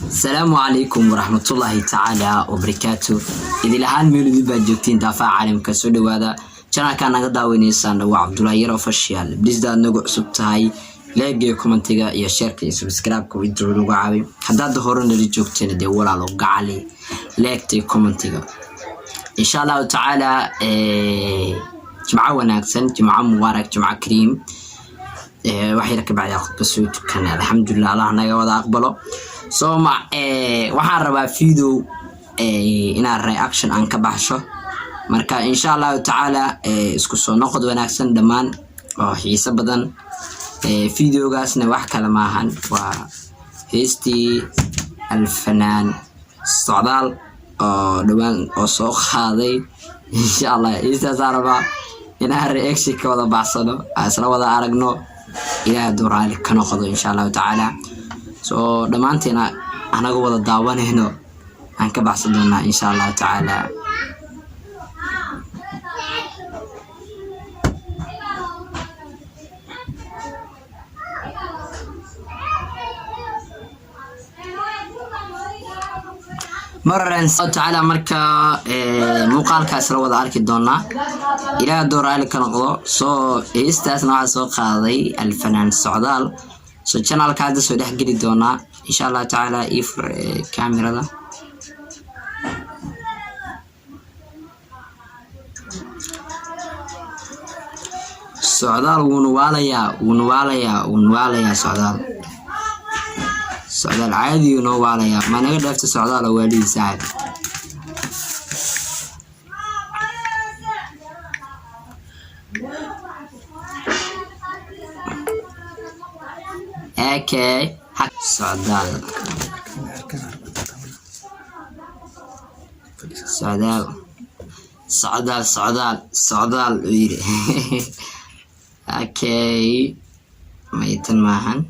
Asalaamu calaykum waraxmatullaahi tacaala wabarakaatu. Idil ahaan meeludi baad joogtiin daafaha caalamka, soo dhawaada. Channelkaa naga daawaneysaan waa Cabdullaahi Yar Official. Please, daad nagu cusub tahay, like-ga, commentiga iyo shareka iyo subscribe-ka intuu nagu caawi. Haddaad hore nala joogteen, dee walaalo gacali, like-ta iyo commentiga. Insha Allahu tacaala, jimco wanaagsan, jimco mubaarak, jimco kariim. Wax yar ka bacdi khudba soo tukan. Alxamdulilah, Allah naga wada aqbalo. So ma waxaan rabaa video inaan reaction aan ka baxsho. Marka insha Allahu tacaala, isku soo noqod wanaagsan dhammaan oo xiiso badan. Videogaasna wax kale maahan, waa heestii Alfanaan Socdaal oo dhowaan oo soo qaaday. Insha Allah heestaasaan rabaa inaan reaction ka wada baxsano, aan isla wada aragno, Ilaah hadduu raali ka noqdo, insha Allahu tacaala. So dhammaanteena anaga wada daawanayno aan ka baxsan doonaa, insha Allahu tacaala. Maran tacaala. Marka muuqaalkaas la wada arki doonaa, Ilaah hadduu raali ka noqdo. Soo heestaasna waxaa soo qaaday Alfanaan Socdaal. So channelka hadda soo dhex geli doonaa, insha Allahu tacaala. Ii fur kamerada. Socdaal wuuna waalayaa, wuuna waalayaa, wuuna waalayaa. Socdaal, Socdaal caadi noo waalayaa. Ma naga dhaafta Socdaal oo waalidii saaxib. Okay, Socdaal, Socdaal, Socdaal, Socdaal, Socdaal uu yiri. Okay, maytan maahan.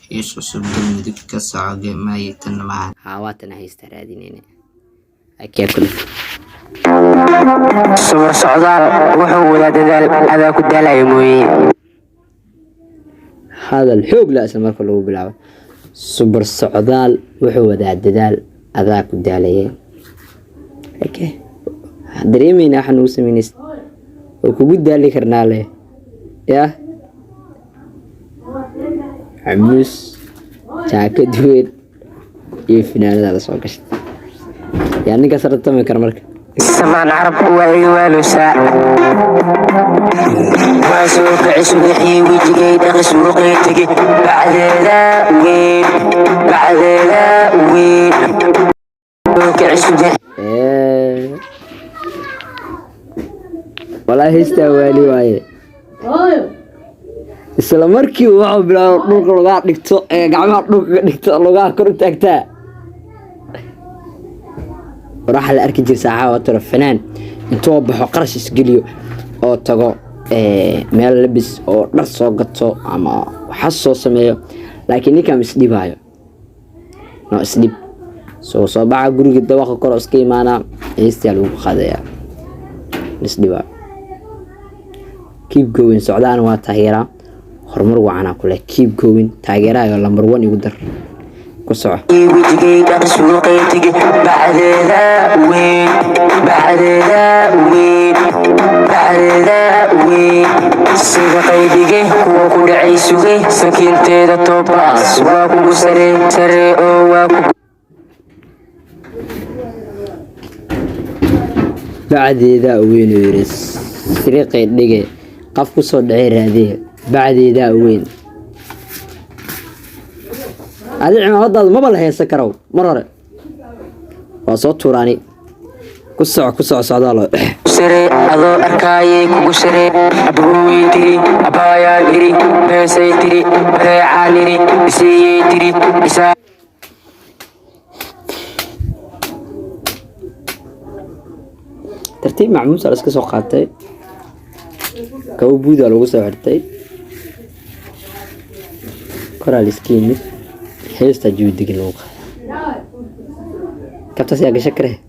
Hees cusub Galmudug ka socoge, maytan maahan. Haa, waatan haysta raadinayna. Okay, kul. Sumar Socdaal wuxuu wadaa dadaal, adaa ku daalaya mooye. Hadal xoog la isla marka lagu bilaabo. Subar Socdaal wuxuu wadaa dadaal, adaa ku daalaya. Okay, waxaan dareemeynaa waxaa nugu sameynaysa oo kugu daali karnaa leh. Yah, xamuus, jaakad weyn iyo finaanada la soo gashay, yaa ninkaas ratami kara marka? Samaan Carab waa iga waalusaa. Waa soo kici subaxii, wejigay dhaqi, suuqay tegi, bacdeeda weyn, bacdeeda weyn. Soo kici subax. Walaa heystaa waali waaye. Isla markii wuxuu bilaabo dhulka lugaha dhigto, ee gacmaha dhulka ka dhigto, lugaha kor u taagtaa. War waxaa la arki jiray saaxaa wataro fanaan intuu baxo, qarash isgeliyo oo tago meel labis oo dhar soo gato ama waxa soo sameeyo, laakiin ninkan isdhibaayo, no isdhib. Soo soo baxa guriga, dabaqa kor iska imaanaa, heystaa lagu qaadayaa, isdhibaayo. Keep going, Socdaan, waa taageeraa, horumar wacanaa kule. Keep going, taageerahayo number one igu dar, ku soco. Wejigay dhaqi, suuqay tegi, bacdeeda weyn, bacdeeda weyn, bacdeeda weyn. Sida qaydige kuwa ku dhacay sugay, sakiinteeda toobaas waa kugu sare sare oo waa ku Bacdeedaa weyn uu yiri, siriqay dhige, qaf ku soo dhacay raadiye, bacdeedaa weyn. Adi cimaamadaadu maba la heesan karow, mar hore waa soo tuuraani. Ku soco, ku soco, Socdaalo. Sare adoo arkaayay kugu sare. Abuuway tiri, abaayaan iri, beesay tiri, bareecaan iri, isiiyey tiri, isaa. Tartiib macmuusa la iska soo qaatay, kabo buudaa lagu soo xirtay, koraa la iska yimid, heestaa jawi degan lagu qaaday. Kabtaas yaa gasho kare?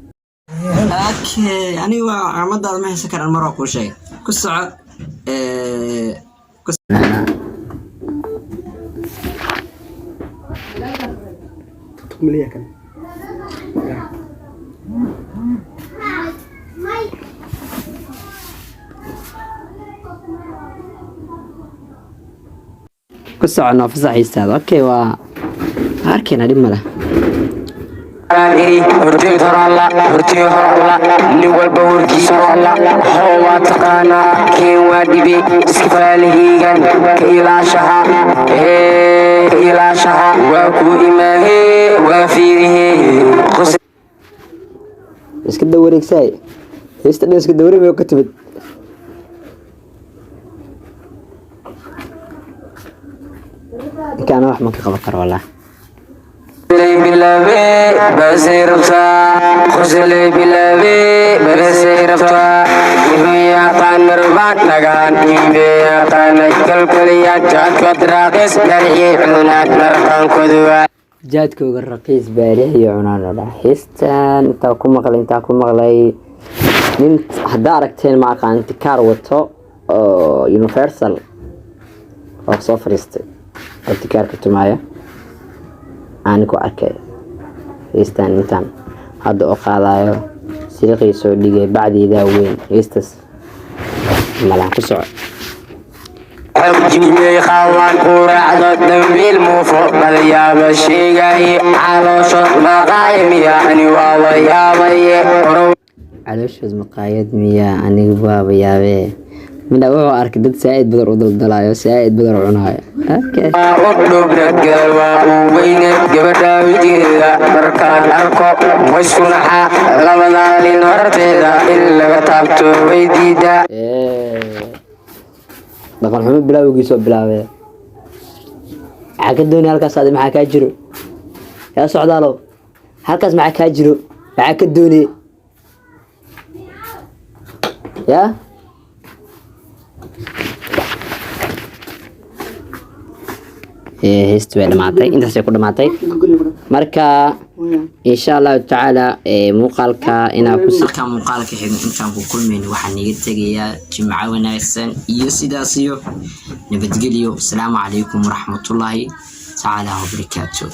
Okay, aniga waa cimaamadaada ma haysan karaan, mar waa kuu sheegay. Ku soco. Ma leeyahay kan? Ya. Ku soconaa fasaxiistaada. Okay, waa arkayna, dhib ma leh. Horteed horalla, hortii horalla, nin walba hortiisa horalla. Hoo, waa taqaanaa, keen waa dhibe, iska faalihiigan ka ilaashaha, ka ilaashaha. Waa kuu imaahe, waa fiirihe. Iska dawareegsaay, heesta dhan iska dawareeg ka timid. Ninkaana wax ma ka qaban karo wallah. Bilaabe basay rabtaa, qosley bilaabe basay rabtaa. Wuxuu yaqaan marbaan nagaan iibe, yaqaanay kalkaliya jaadkood raaqis dharci cunaan marqaankoodu waa Jaadkooga raqiis baarixiyo cunaan oo dhan. Heestan intaa ku maqlay nin haddaa aragteen, ma aqaan, tikaar wato oo Universal oo soo fariistay oo tikaarka tumaaya aan ku arkay heestan. Intaan hadda oo qaadayo siriqii soo dhigay bacdiidaa weyn heestas malaan ku soco. Jimay qawan quraacdo dambiil muufo badayaaba sheegaye, caloosho maqaayamiya ani waaba yaabaye. Calooshood maqaayad miyaa? Aniga waaba yaabee. Midha wuxuu arkay dad saa'id badar u daldalaayo, saa'id badar u cunaayo. Okay. U dhubra waa uu weyne gabadha wejigeeda markaan arko waysku naxaa, labadaa nin horteeda in laga taabto way diidaa. Dhaqan xumo bilaawgiisoo bilaabee. Maxaa ka doonaya halkaas adi? Maxaa kaa jiro, yaa socdaalow? Halkaas maxaa kaa jiro? Maxaa ka doonaya yaa? Heesti way dhamaatay, intaasay ku dhamaatay. Marka insha Allahu tacaala muuqaalka inaa ku Halkaa muuqaalka xigo intaan ku kulmayno, waxaan iga tegayaa jimco wanaagsan iyo sidaas iyo nabadgelyo. Asalaamu calaykum waraxmatullaahi tacaala wabarakaatu.